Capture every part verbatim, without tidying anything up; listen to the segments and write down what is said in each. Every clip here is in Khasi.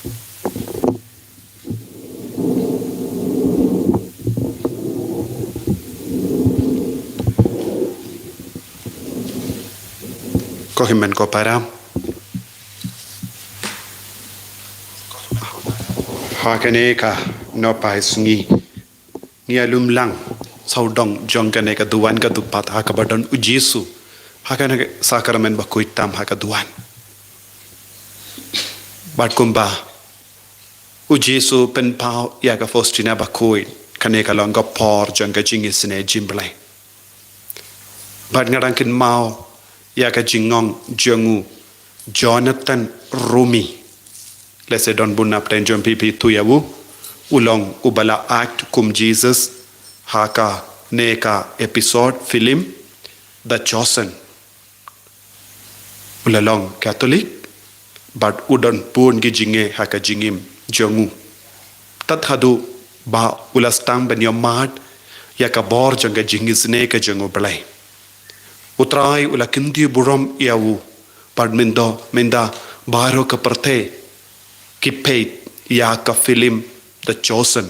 Ko hynmen ko para, ha kane ka nohpai sngi ngi ïa lum lang sawdong jong kane ka duwan ka dupat ha kaba don u Jisu ha kane ka sakramen bakhuid tam ha ka duwan. Bad kumba u Jisu u pynpaw ïa ka Faustina bakhuid, kane ka long ka por jong ka jingisynei jong U Blei. Bad nga dang kynmaw ïa ka jingong jong u Jonathan Roumie. Lehse don bun na pdeng jong phi phi tip ïa u. U long uba la act kum Jesus ha kane ka episode film The Chosen. U la long Katholik bad u don bun ki jingeh ha ka jingim jong u. Tad haduh ba u la sdang ban ïohmad ïa ka bor jong ka jingisynei ka jong U Blei. U Trai u la kyntiew burom ïa u bad mynta, mynta baroh ka pyrthei ki peit ïa ka film The Chosen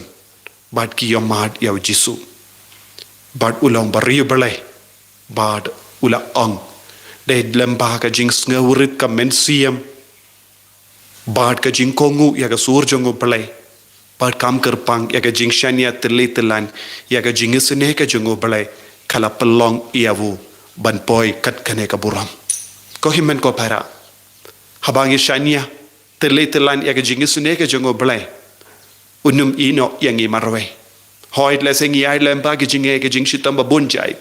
bad ki ïohmad ïa u Jisu. Bad u long ba riewblei bad u la ong, dei lyngba ka jingsngewrit ka mynsiem bad ka jingkohnguh ïa ka sur jong U Blei bad kam kyrpang ïa ka jingshaniah tylli tyllan ïa ka jingisynei ka jong U Blei, ka la pynlong ïa u ban poi kat kane ka burom. Ko hynmen ko para, haba ngi shaniah tylli tyllan ïa ka jingisynei ka jong U Blei, un ym ïehnoh ïa ngi marwei. Hooid, lehse ngi ïaid lyngba ki jingeh ki jingshitom ba bun jait.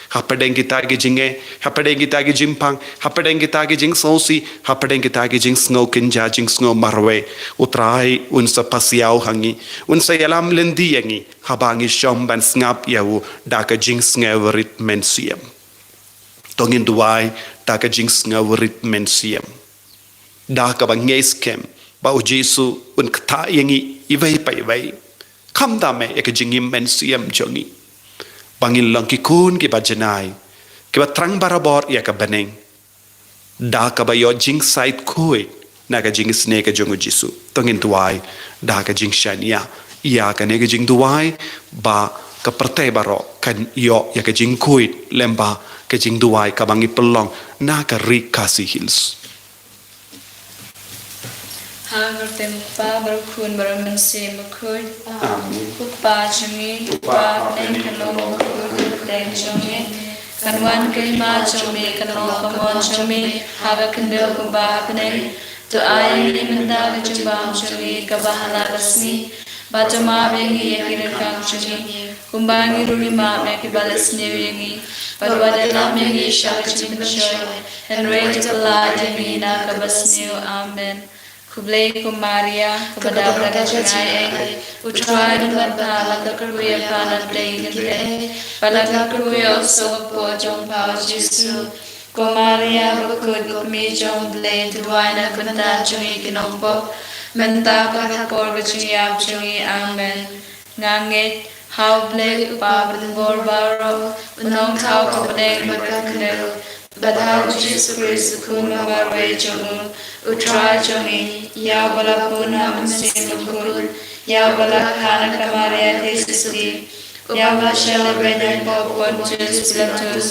Hapdeng kita ki jingeh, hapdeng kita ki jingpang, hapdeng kita ki jingsngewsih, hapdeng kita ki jingsngew kynja jingsngew marwei, U Trai un sa pasiaw ha ngi, un sa ïalam lynti ïa ngi haba ngi shong ban sngap ïa u da ka jingsngewrit mynsiem. To ngin duwai da ka jingsngewrit mynsiem, da kaba ngeit skhem ba u Jisu un ktah ïa ngi iwei pa iwei. Khamtam eh ïa ka jingim mynsiem jong ngi, ba ngin long ki khun kiba janai, kiba thrang barabor ïa ka bneng, da kaba ïoh jingsaid khuid na ka jingisynei ka jong u Jisu. To ngin duwai da ka jingshaniah ïa kane ka jingduwai, ba ka pyrthei baroh kan ïoh ïa ka jingkhuid lyngba ka jingduwai kaba ngi pynlong na ka Ri Khasi Hills. Ha ka kyrteng u Kpa bad u Khun bad u Mynsiem Bakhuid. Amen. U Kpa jong ngi uba ha bneng, kan long bakhuid ka kyrteng jong me. Kan wan ka hima jong me, kan long ka mon jong me ha ka khyndew kumba ha bneng. To ai ïa ngi mynta ka jingbam jong ngi kaba ha la ka sngi. Bad to map ïa ngi ïa ki ryngkang jong ngi, kumba ngi ruh ngi map ïa kiba leh sniew ïa ngi. Bad wat ïalam ïa ngi sha ka jingpynshoi, hynrei to pyllait ïa ngi na kaba sniew. Amen. Khublei ko Maria, kaba dap da ka jingaiei, U Trai u don bad pha, la ka kyrkhu ïa pha na pdeng ki kynthei, bad la ka kyrkhu ïa u soh ka kpoh jong pha u Jisu. Ko Maria bakhuid, ko Kmie jong U Blei, to duwai na ka bynta jong ngi ki nongpop, mynta bad ha ka por ka jingïap jong ngi. Amen. Nga ngeit ha U Blei U Kpa badonbor baroh, U Nongthaw ka bneng bad ka khyndew, bad ha U Jisu Khrist, U Khun ba marwei jong U, U Trai jong ngi, ïa uba la bun ha U Mynsiem Bakhuid, ïa uba la kha na ka Maria ka Joseph, ïa uba la shah lehbeiñ ha u pop Pontius Pilatus,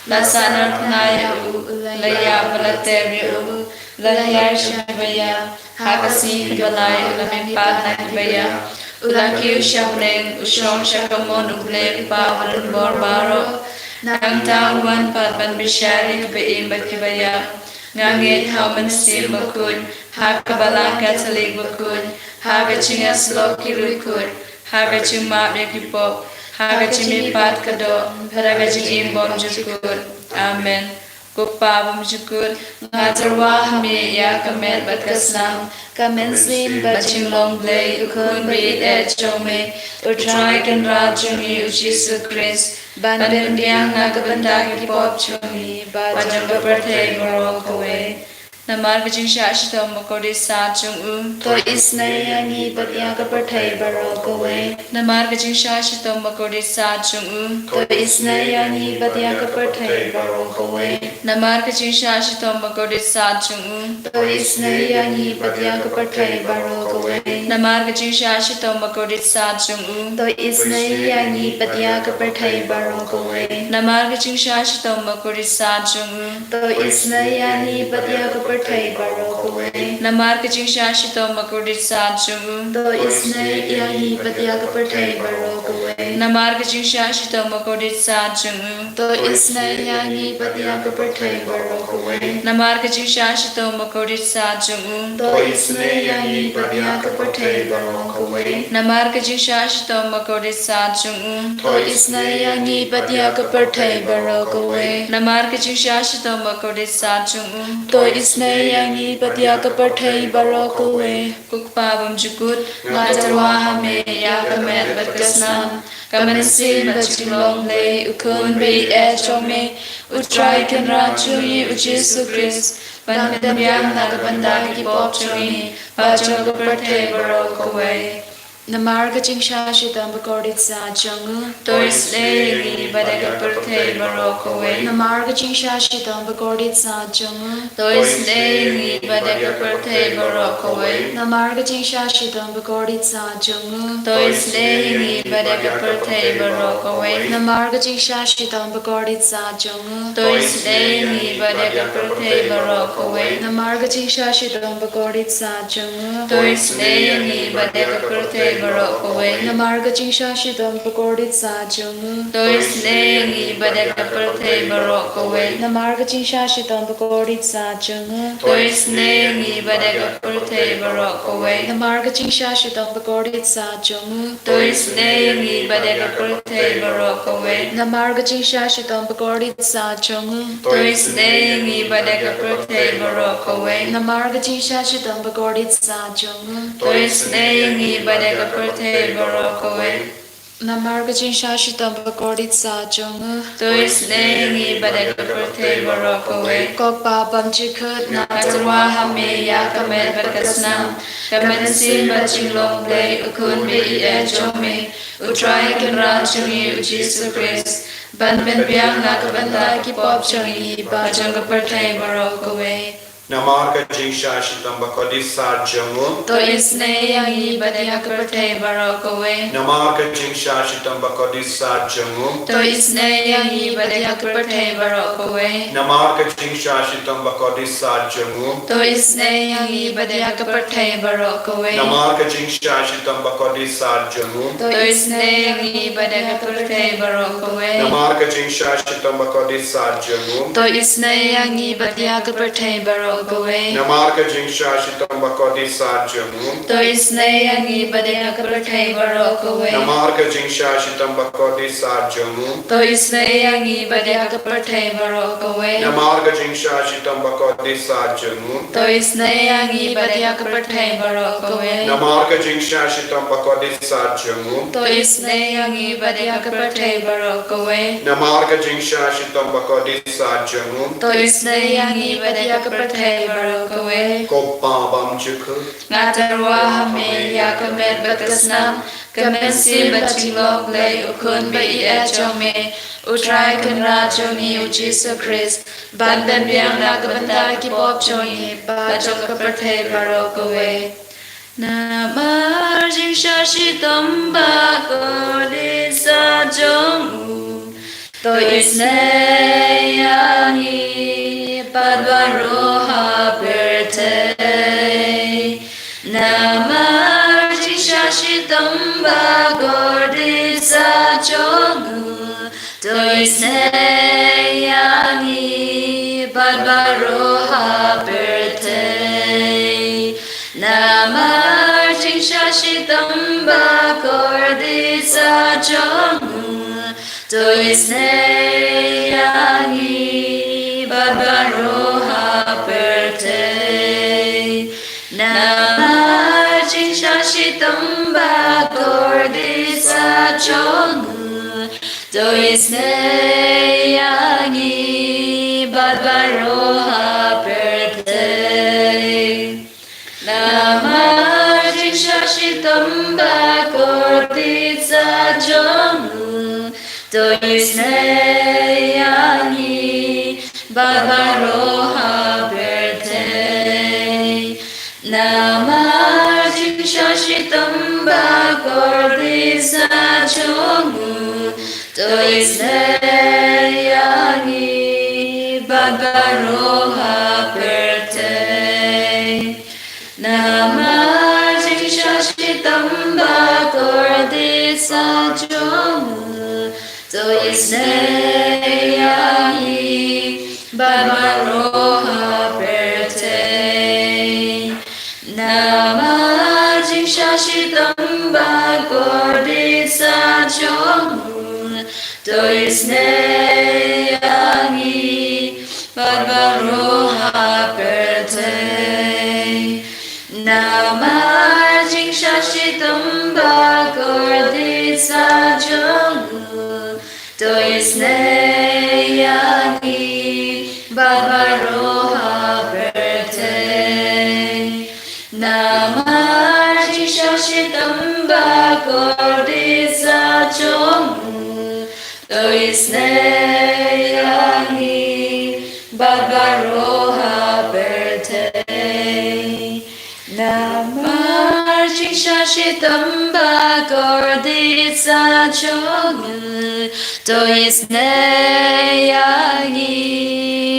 la sahnarphna ïa u, la ïap bad la tep ïa u, la hiar sha kiba ïap, ha ka sngi kaba lai u la mihpat na kiba ïap, u la kiew sha bneng, u shong sha kamon U Blei U Kpa badonbor baroh. Nangta un wan pat ban bishar ïa kiba im bad kiba ïap. Nga ngeit ha U Mynsiem Bakhuid, ha ka Balang Katholik bakhuid, ha ka jingïasyllok ki riewkhuid, ha ka jingmap ïa ki pop, ha ka jingmihpat ka doh, bad ha ka jingim bymjukut. Amen. Ko Kpa bymjukut, nga tyrwa ha me ïa ka met bad ka snam, ka mynsiem bad jinglong Blei U Khun ba ïeit eh jong me, U Trai Kynrad jong ngi U Jisu Khrist, ban pynbiang na ka bynta ki pop jong ngi bad jong ka pyrthei baroh kawei. Namar ka jingshah shitom bakordit sat jong u. To isynei ïa ngi bad ïa ka pyrthei baroh kawei. Namar ka jingshah shitom bakordit sat jong u. To isynei ïa ngi bad ïa ka pyrthei baroh kawei. Namar ka jingshah shitom bakordit sat jong u. To isynei ïa ngi bad ïa ka pyrthei baroh kawei. Namar ka jingshah shitom bakordit sat jong u. To isynei ïa ngi bad ïa ka pyrthei baroh kawei. Namar ka jingshah shitom bakordit sat jong u. To isynei ïa ngi bad ïa ka pyrthei baroh kawei. Namar ka jingshah shitom bakordit sat jong u. To isynei ïa ngi bad ïa ka pyrthei baroh kawei. Namar ka jingshah shitom bakordit sat jong u. To isynei ïa ngi bad ïa ka pyrthei baroh kawei. Namar ka jingshah shitom bakordit sat jong u. To isynei ïa ngi bad ïa ka pyrthei baroh kawei. Namar ka jingshah shitom bakordit sat jong u. To isynei ïa ngi bad ïa ka pyrthei baroh kawei. Namar ka jingshah shitom bakordit sat jong u. To isynei ïa ngi bad ïa ka pyrthei baroh kawei. Ko Kpa bymjukut, nga tyrwa ha me ïa ka met bad ka snam, ka mynsiem bad jinglong Blei, u Khun ba ïeit jong me, u Trai Kynrad jong ngi u Jisu Khrist, ban pynbiang na ka bynta ki pop jong ngi bad jong ka pyrthei baroh kawei. Namar ka jingshah shitom bakordit sat jong u. To isynei ïa ngi bad ïa ka pyrthei baroh kawei. Namar ka jingshah shitom bakordit sat jong u. To isynei ïa ngi bad ïa ka pyrthei baroh kawei. Namar ka jingshah shitom bakordit sat jong u. To isynei ïa ngi bad ïa ka pyrthei baroh kawei. Namar ka jingshah shitom bakordit sat jong u. To isynei ïa ngi bad ïa ka pyrthei baroh kawei. Namar ka jingshah shitom bakordit sat jong u. To isynei ïa ngi bad ïa ka pyrthei baroh kawei. Namar ka jingshah shitom bakordit sat jong u. To isynei ïa ngi bad ïa ka pyrthei baroh kawei. Namar ka jingshah shitom bakordit sat jong u. To isynei ïa ngi bad ïa ka pyrthei baroh kawei. Namar ka jingshah shitom bakordit sat jong u. To isynei ïa ngi bad ïa ka pyrthei baroh kawei. Namar ka jingshah shitom bakordit sat jong u. To isynei ïa ngi bad ïa ka pyrthei baroh kawei. Namar ka jingshah shitom bakordit sat jong u. To isynei ïa ngi bad ïa ka pyrthei baroh kawei. Namar ka jingshah shitom bakordit sat jong u. To isynei ïa ngi bad ïa ka pyrthei baroh kawei. Ko Kpa bymjukut, nga tyrwa ha me ïa ka met bad ka snam, ka mynsiem bad jinglong Blei, u Khun ba ïeit jong me, u Trai Kynrad jong ngi u Jisu Khrist, ban pynbiang na ka bynta ki pop jong ngi bad jong ka pyrthei baroh kawei. Namar ka jingshah shitom bakordit sat jong u. To isynei ïa ngi bad ïa ka pyrthei baroh kawei. Namar ka jingshah shitom bakordit sat jong u. To isynei ïa ngi bad ïa ka pyrthei baroh kawei. Namar ka jingshah shitom bakordit sat jong u. To isynei ïa ngi bad ïa ka pyrthei baroh kawei. Namar ka jingshah shitom bakordit sat jong u. To isynei ïa ngi bad ïa ka pyrthei baroh kawei. Namar ka jingshah shitom bakordit sat jong u. To isynei ïa ngi bad ïa ka pyrthei baroh kawei. Namar ka jingshah shitom bakordit sat jong u. To isynei ïa ngi bad ïa ka pyrthei baroh kawei. Namar ka jingshah shitom bakordit sat jong u. To isynei ïa ngi bad ïa ka pyrthei baroh kawei. Namar ka jingshah shitom bakordit sat jong u. To isynei ïa ngi bad ïa ka pyrthei baroh kawei. Namar ka jingshah shitom bakordit sat jong u. To isynei ïa ngi bad ïa ka pyrthei baroh kawei. Namar ka jingshah shitom bakordit sat jong u. To isynei ïa ngi bad ïa ka pyrthei baroh kawei. Ko Kpa bymjukut, nga tyrwa ha me ïa ka met bad ka snam, ka mynsiem bad jinglong Blei, u Khun ba ïeit jong me, u Trai Kynrad jong ngi u Jisu Khrist, ban pynbiang na ka bynta ki pop jong ngi bad jong ka pyrthei baroh kawei. Namar jingshah shitom bakordit sat jong u. To isynei ïa ngi bad baroh ha pyrthei. Namar jingshah shitom bakordit sat jong u. To isynei ïa ngi bad baroh ha pyrthei. Namar jingshah shitom bakordit sat jong u. To isynei ïa ngi bad baroh ha pyrthei. Namar jingshah shitom bakordit sat jong u. To isynei ïa ngi bad baroh ha pyrthei. shitom ba kordit sa jong u, to isynei ïa ngi bad baroh ha pyrthei. Namar jingshah shitom ba kordit sa jong u, to isynei ïa ngi bad baroh ha pyrthei. Namar jingshah shitom ba kordit sa jong u, to isynei ïa ngi bad baroh ha pyrthei. Namar jingshah shitom ba kordit sa jong u, to isynei ïa ngi bad baroh ha pyrthei. Namar jingshah shitom ba kordit sa jong u, to isynei ïa ngi bad baroh ha pyrthei. Namar jingshah shitom ba kordit sa jong u, to isynei ïa ngi bad baroh ha pyrthei. Namar jingshah shitom ba kordit sa jong u, to isynei ïa ngi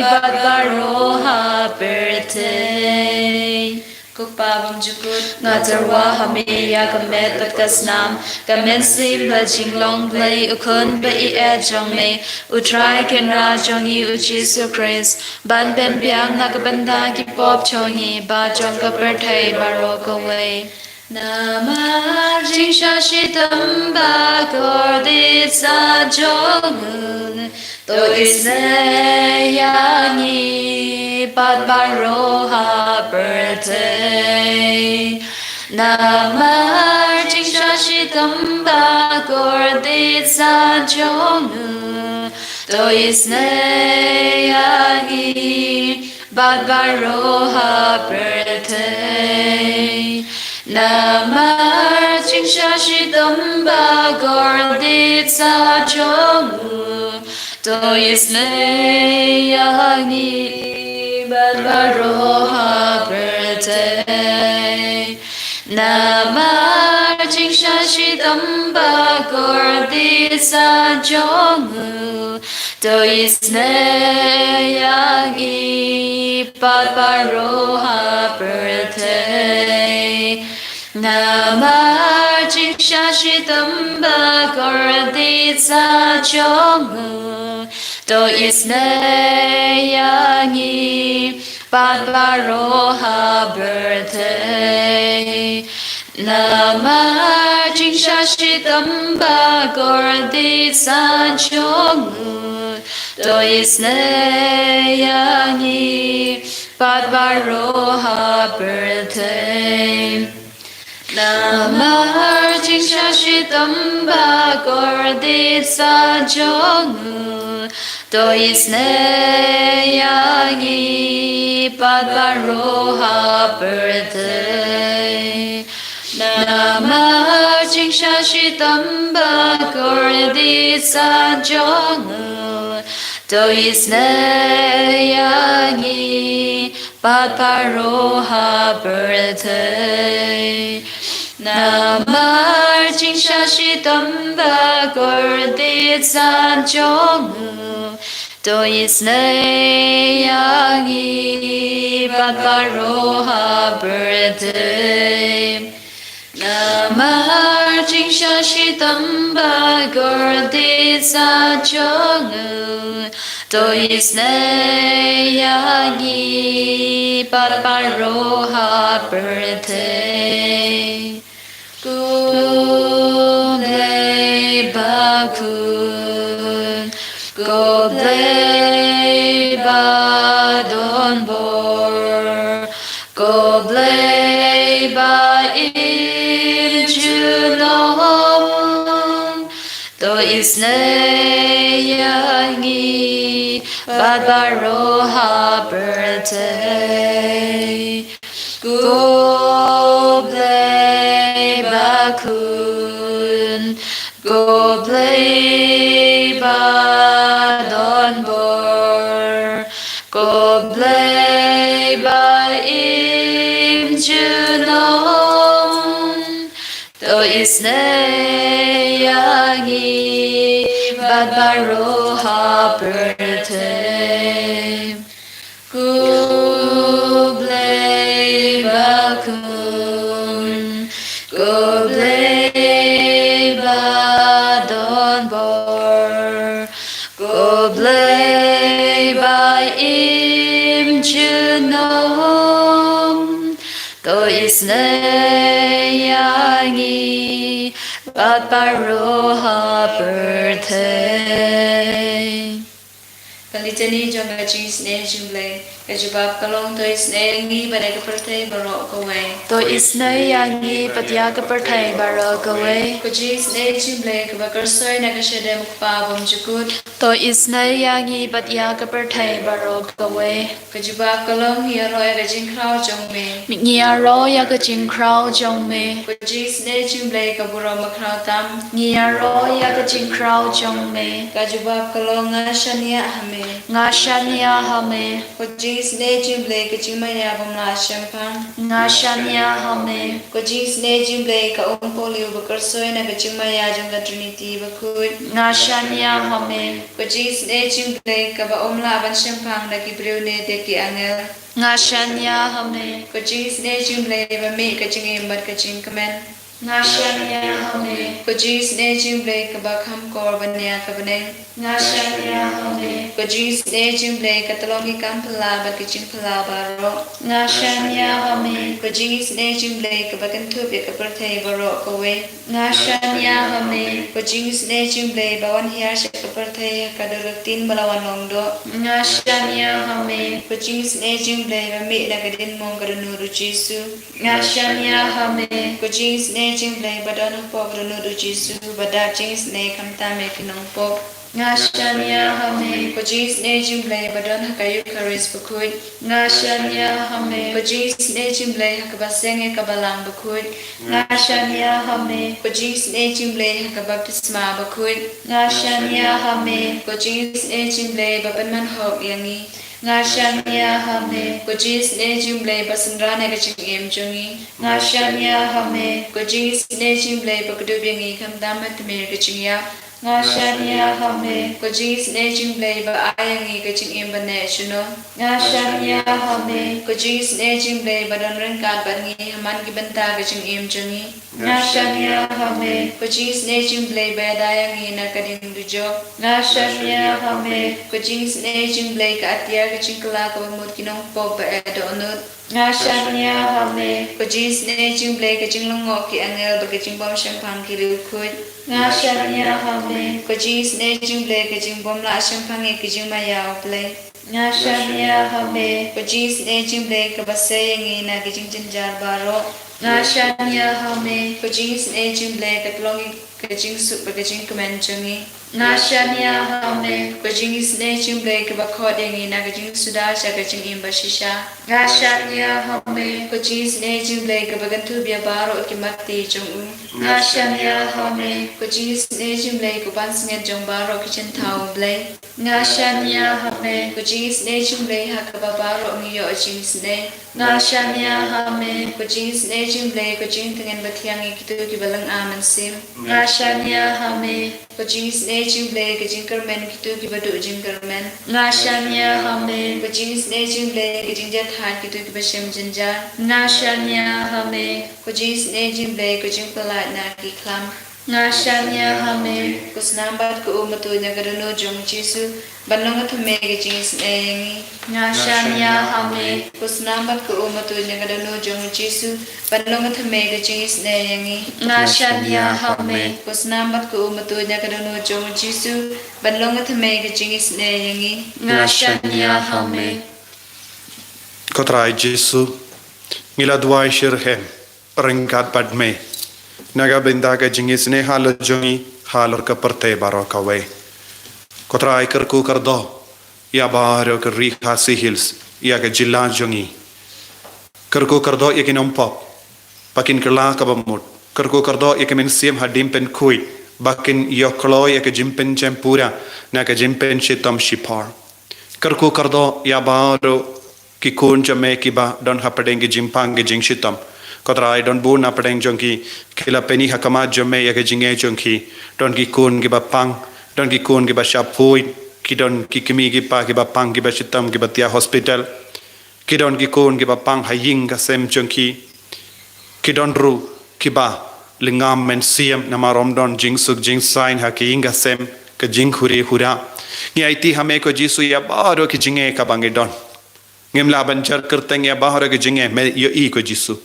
bad baroh ha pyrthei. Ko Kpa bymjukut, nga tyrwa ha me ïa ka met bad ka snam, ka mynsiem bad jinglong Blei, u Khun ba ïeit jong me, u Trai Kynrad jong ngi u Jisu Khrist, ban pynbiang na ka bynta ki pop jong ngi bad jong ka pyrthei baroh kawei. Namar jingshah shitom ba kordit sa jong u, to isynei ïa ngi bad baroh ha pyrthei. Namar jingshah shitom ba kordit sa jong u, to isynei ïa ngi bad baroh ha pyrthei. Namar jingshah shitom ba kordit sa jong u, to isynei ïa ngi bad baroh ha pyrthei. Namar jingshah shitom ba kordit sa jong u, to isynei ïa ngi bad baroh ha pyrthei. Namar jingshah shitom ba kordit sa jong u, to isynei ïa ngi bad baroh ha pyrthei. Namar jingshah shitom ba kordit sa jong u, to isynei ïa ngi bad baroh ha pyrthei. Namar jingshah shitom ba kordit sa jong u, to isynei ïa ngi bad baroh ha pyrthei. Namar jingshah shitom ba kordit sa jong u, to isynei ïa ngi bad baroh ha pyrthei. Namar jingshah shitom ba kordit sa jong u, to isynei ïa ngi bad baroh ha pyrthei. Namar jingshah shitom ba kordit sa jong u, to isynei ïa ngi bad baroh ha pyrthei. Ko Blei ba khun, ko Blei ba don bor, ko Blei ba im junom, to isynei ïa ngi bad baroh ha pyrthei. Ko Blei Blei ba don bor, ko Blei ba im junom, to isynei ïa ngi bad baroh ha pyrthei. Ko Blei ba khun, ko Blei ba don bor, ko Blei ba im junom, to isynei ïa ngi bad baroh ha pyrthei. Ka litani jong ka jingisynei jong U Blei. Ka jubab ka long, to isynei ïa ngi bad ïa ka pyrthei baroh kawei. To isynei ïa ngi bad ïa ka pyrthei baroh kawei. Ka jingisynei jong U Blei kaba kyrsoi na ka shadem U Kpa bymjukut. To isynei ïa ngi bad ïa ka pyrthei baroh kawei. Ka jubab ka long, ngi ïaroh ïa ka jingkhraw jong me. Ngi ïaroh ïa ka jingkhraw jong me. Ka jingisynei jong U Blei ka burom bakhraw tam. Ngi ïaroh ïa ka jingkhraw jong me. Ka jubab ka long, nga shaniah ha me. Nga shaniah ha me. Ka jingisynei jong U Blei ka jingmaïa bym lah shemphang. Nga shaniah ha me. Ka jingisynei jong U Blei ka umpohliew ba kyrsoi na ka jingmaïa jong ka Trinity bakhuid. Nga shaniah ha me. Ka jingisynei jong U Blei kaba ym lah ban shemphang da ki briew ne da ki angel. Nga shaniah ha me. Ka jingisynei jong U Blei ba mih ka jingim bad ka jingkmen. Nga shaniah ha me. Ka jingisynei jong U Blei kaba kham kor ban ïa ka bneng. Nga shaniah ha me. Ka jingisynei jong U Blei ka tyllong ki kam phylla bad ki jingphylla baroh. Nga shaniah ha me. Ka jingisynei jong U Blei kaba kynthup ïa ka pyrthei baroh kawei. Nga shaniah ha me. Ka jingisynei jong U Blei ba wan hiar sha ka pyrthei ha ka dur ka ktien ba la wan long doh. Nga shaniah ha me. Ka jingisynei jong U Blei ba mih na ka diengmong ka dohnud U Jisu. Nga shaniah ha me. Ka jingisynei jong U Blei ba don hapoh ka dohnud U Jisu, ba da jingisynei khamtam ïa ki nongpop. Nga shaniah ha me. Ka jingisynei jong U Blei ba don ha ka Eukharist bakhuid. Nga shaniah ha me. Ka jingisynei jong U Blei ha kaba seng ïa ka balang bakhuid. Nga shaniah ha me. Ka jingisynei jong U Blei ha ka baptisma bakhuid. Nga shaniah ha me. Ka jingisynei jong U Blei ba pynman hok ïa ngi. Nga shaniah ha me. Ka jingisynei jong U Blei ba synran ïa ka jingim jong ngi. Nga shaniah ha me. Ka jingisynei jong U Blei ba kdup ïa ngi khamtam ha tmier ka jingïap. Nga shaniah ha me. Ka jingisynei jong U Blei ba ai ïa ngi ka jingim ban neh junom. Nga shaniah ha me. Ka jingisynei jong U Blei ba don ryngkat bad ngi ha man ki bynta ka jingim jong ngi. Nga shaniah ha me. Ka jingisynei jong U Blei ba ïada ïa ngi na ka diengdujok. Nga shaniah ha me. Ka jingisynei jong U Blei ka atiar ka jingkylla kaba mut ki nongpop ba eh dohnud. Nga shaniah ha me. Ka jingisynei jong U Blei ka jinglyngngoh ki angel bad ka jingbymshemphang ki riewkhuid. Nga shaniah ha me. Ka jingisynei jong U Blei ka jingbymlah shemphang ïa ka jingmaïa U Blei. Nga shaniah ha me. Ka jingisynei jong U Blei kaba sei ïa ngi na ki jingjynjar baroh. Nga shaniah ha me. Ka jingisynei jong U Blei ka tyllong ïa ka jingsuk bad ka jingkmen jong ngi. Nga shaniah ha me. Ka jingisynei jong U Blei kaba khot ïa ngi na ka jingsuda sha ka jingim bashisha. Nga shaniah ha me. Ka jingisynei jong U Blei kaba kynthup ïa baroh ki mat ti jong u. Nga shaniah ha me. Ka jingisynei jong U Blei ka ban sngewthuh jong baroh ki jingthaw U Blei. Nga shaniah ha me. Ka jingisynei jong U Blei ha kaba baroh ngi ïoh jingisynei. Nga shaniah ha me. Ka jingisynei jong U Blei ka jingtngen bathiang ïa kito kiba lynga mynsiem. Nga shaniah ha me. Ka jingisynei jong U Blei ka jingkyrmen kito kiba duh jingkyrmen. Nga shaniah ha me. Ka jingisynei jong U Blei ka jingjahthait kito kiba shem jynjar. Nga shaniah ha me. Ka jingisynei jong U Blei ka jingpyllait na ki khlam. Nga shaniah ha me. Ko snam bad ko um bad u ïa ka dohnud jong U Jisu ban long ka thymmei ka jingisynei ïa ngi. Nga shaniah ha me. Ko snam bad ko um bad u ïa ka dohnud jong U Jisu ban long ka thymmei ka jingisynei ïa ngi. Nga shaniah ha me. Ko snam bad ko um bad u ïa ka dohnud jong U Jisu ban long ka thymmei ka jingisynei ïa ngi. Nga shaniah ha me. Ko Trai Jisu, ngi la duwai shitrhem ryngkat bad me na ka bynta ka jingisynei halor jong ngi halor ka pyrthei baroh kawei. Ko Trai, kyrkhu kyrdoh ïa baroh ka ri Khasi Hills, ïa ka jylla jong ngi. Kyrkhu kyrdoh ïa ki nongpop ba kin kylla kaba mut. Kyrkhu kyrdoh ïa ki mynsiem hadim pynkhuid ba kin ïoh kloi ïa ka jingpynjem pura na ka jingpynshitom shipor. Kyrkhu kyrdoh ïa baroh ki khun jong me kiba don hapdeng ki jingpang ki jingshitom. Ko Trai, don bun hapdeng jong ki ki la pyni ha khmat jong me ïa ka jingeh jong ki. Don ki khun kiba pang, don ki khun kiba shah phuid, ki don ki kmie ki kpa kiba pang, kiba shitom, kiba thiah hospital. Ki don ki khun kiba pang ha ïing ha sem jong ki. Ki don ruh kiba lyngngam mynsiem namar ym don jingsuk jingsaiñ ha ka ïing ka sem, ka jingkhuri khura. Ngi aiti ha me ko Jisu ïa baroh ki jingeh kaba ngi don. Ngim lah ban jar kyrteng ïa baroh ki jingeh, me ïohi ko Jisu.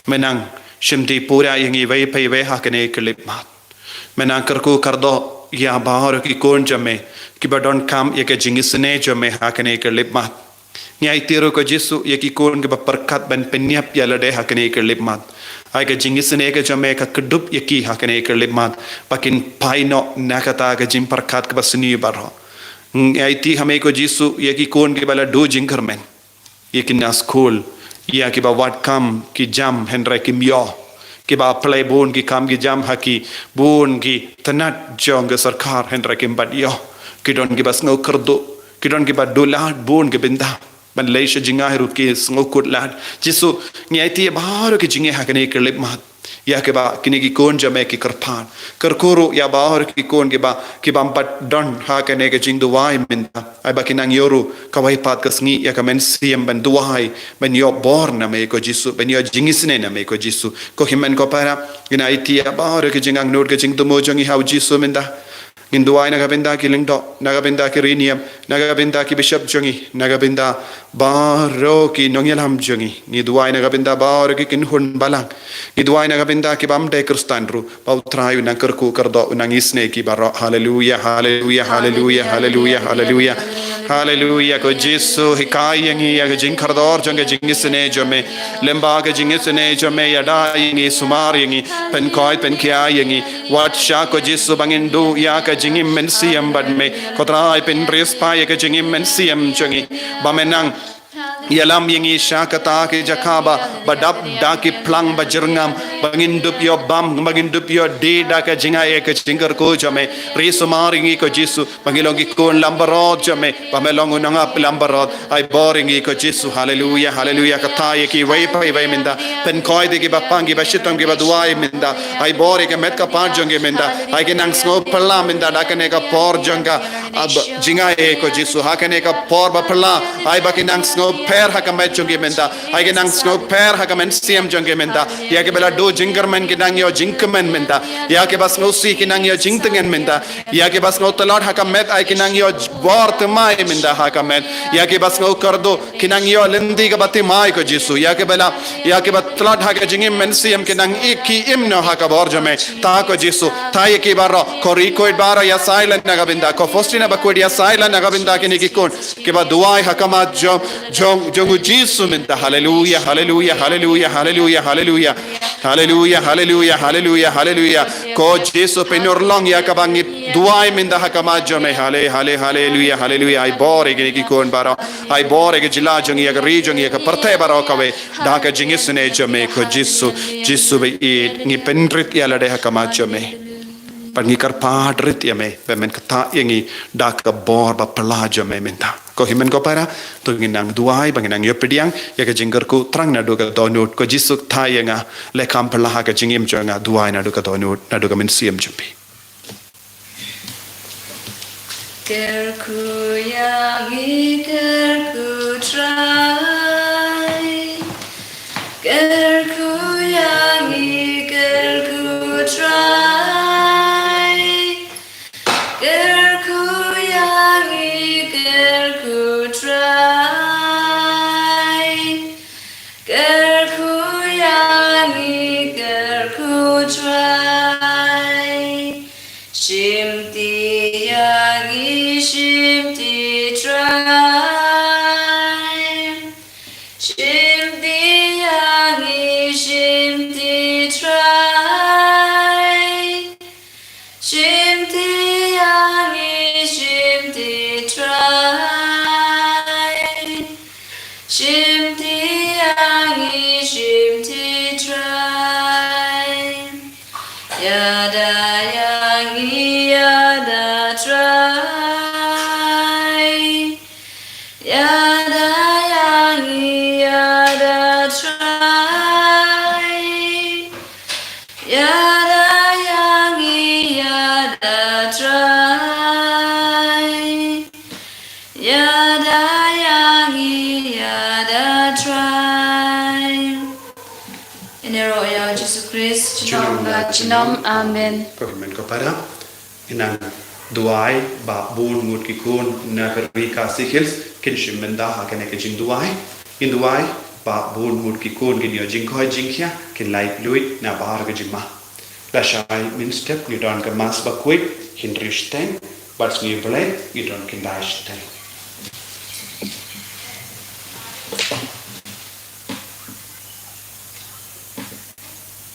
Me nang shimti pura ïa ngi iwei pa iwei ha kane ka khyllipmat. Me nang kyrkhu kyrdoh ïa baroh ki khun jong me kiba donkam ïa ka jingisynei jong me ha kane ka khyllipmat. Ngi aiti ruh ko Jisu ïa ki khun kiba pyrkhat ban pynïap ïa lade ha kane ka khyllipmat. Ai ka jingisynei ka jong me ka kdup ïa ki ha kane ka khyllipmat, ba kin phai noh na kata ka jingpyrkhat kaba sniew baroh. Ngi aiti ha me ko Jisu ïa ki khun kiba la duh jingkyrmen, ïa ki na skul, ïa kiba wad kam ki jam hynrei kim ïoh, kiba apply bun ki kam ki jam ha ki bun ki tnat jong ka sorkar hynrei kim pat ïoh. Ki don kiba sngew kyrduh, ki don kiba duh lad bun ki bynta. Ban leit sha jngai ruh ki sngew kut lad. Jisu, ngi aiti ïa baroh ki jingeh ha kane ka khyllipmat. Ïa kiba kine ki khun jong me ki kyrpad. Kyrkhu ruh ïa baroh ki khun kiba, kibym pat don ha kane ka jingduwai mynta. Ai ba kin nang ïoh ruh kawei pat ka sngi ïa ka mynsiem ban duwai, ban ïoh bor na me ko Jisu, ban ïoh jingisynei na me ko Jisu. Ko hynmen ko para, ngi aiti ïa baroh ki jingangnud ka jingthmu jong ngi ha u Jisu mynta. Ngin duwai na ka bynta ki lyngdoh, na ka bynta ki riewniam, na ka bynta ki bishop jong ngi, na ka bynta baroh ki nongïalam jong ngi. Ngi duwai na ka bynta baroh ki kynhun balang. Ngi duwai na ka bynta kibym dei Khristan ruh. Ba u Trai u nang kyrkhu kyrdoh, u nang isynei ïa ki baroh. Haleluia, haleluia, haleluia, haleluia, haleluia. Haleluia, ko Jisu, hikai ïa ngi ïa ka jingkordor jong ka jingisynei jong me. Lyngba ka jingisynei jong me, ïada ïa ngi, sumar ïa ngi, pynkhuid pynkhia ïa ngi. Wat shah ko Jisu ba ngin duh ïa ka jingim mynsiem bad me. Ko Trai, pynriewspah ïa ka jingim mynsiem jong ngi. Ba me nang ïalam ïa ngi sha kata ka jaka ba, ba dap da ki phlang ba jyrngam, ba ngin dup ïoh bam, ba ngin dup ïoh die da ka jingaiei ka jingkyrkhu jong me. Riewsumar ïa ngi ko Jisu, ba ngi long ki khun langbrot jong me, ba me long u nongap langbrot. Ai bor ïa ngi ko Jisu, haleluia, haleluia. Kata ïa kiwei pa iwei mynta. Pynkhuid ïa kiba pang, kiba shitom, kiba duwai mynta. Ai bor ïa ka met ka phad jong ki mynta. Ai kin nang sngewphylla mynta da kane ka por jong ka, ah, ba, jingaiei ko Jisu. Ha kane ka por baphylla, ai ba kin nang sngewpher ha ka met jong ki mynta. Ai kin nang sngewpher ha ka mynsiem jong ki mynta. Ïa kiba la duh jingkyrmen kin nang ïoh jingkmen mynta. Ïa kiba sngewsih kin nang ïoh jingtngen mynta. Ïa kiba sngew tlot ha ka met ai kin nang ïoh bor thymmai mynta ha ka met. Ïa kiba sngew kyrduh kin nang ïoh lynti kaba thymmai ko Jisu. Ïa kiba la, ïa kiba tlot ha ka jingim mynsiem kin nang i ki im noh ha ka bor jong me. Tha ko Jisu, tha ïa ki baroh, ko Rikhuid baroh ïa sai lad na ka bynta, ko Faustina Bakhuid ïa sai lad na ka bynta kine ki khun kiba duwai ha khmat jong, jong, jong u Jisu mynta. Haleluia, haleluia, haleluia, haleluia, haleluia. Haleluia, haleluia, haleluia, haleluia. Ko Jisu pynurlong ïa kaba ngi duwai mynta ha khmat jong me. Hale, hale, haleluia, haleluia. Ai bor ïa kine ki khun baroh. Ai bor ïa ka jylla jong ngi, ïa ka ri jong ngi, ïa ka pyrthei baroh kawei. Da ka jingisynei jong me ko Jisu, Jisu ba ïeit, ngi pynrit ïa lade ha khmat jong me. Bad ngi kyrpad rit ïa me, ba men ktah ïa ngi da ka bor baphylla jong me mynta. Ko hynmen ko para, to ngin nang duwai, ba ngin nang ïoh pdiang ïa ka jingkyrkhu thrang naduh ka dohnud, ko Jisu ktah ïa nga, leh kham phylla ha ka jingim jong nga, duwai naduh ka dohnud, naduh ka mynsiem jong phi. Kyrkhu ïa ngi, kyrkhu Trai. Kyrkhu ïa ngi, kyrkhu Trai. Kyrkhu ïa ngi, kyrkhu Trai. Kyrkhu ïa ngi, kyrkhu Trai. Shimti ïa ngi, shimti Trai. Shimti ïa ngi, shimti Trai. Shimti ïa ngi, shimti Trai. Shimti ïa ngi, shimti Trai. Ïada ïa Ïada ïa ngi ïada Trai. Ïada ïa ngi ïada Trai. Ïaroh ïa u Jisu Khrist, junom la junom. Amen. Ko hynmen ko para. Ngi nang duwai ba bun ngut ki khun na ka ri Khasi Hills kin shim bynta ha kane ka jingduwai. Ngin duwai ba bun ngut ki khun kin ïoh jingkoit jingkhiah, kin lait luid na bar ka jingma. Lashai mynstep ngi don ka Mass bakhuid hynriew shiteng, bad sngi U Blei ngi don khyndai shiteng.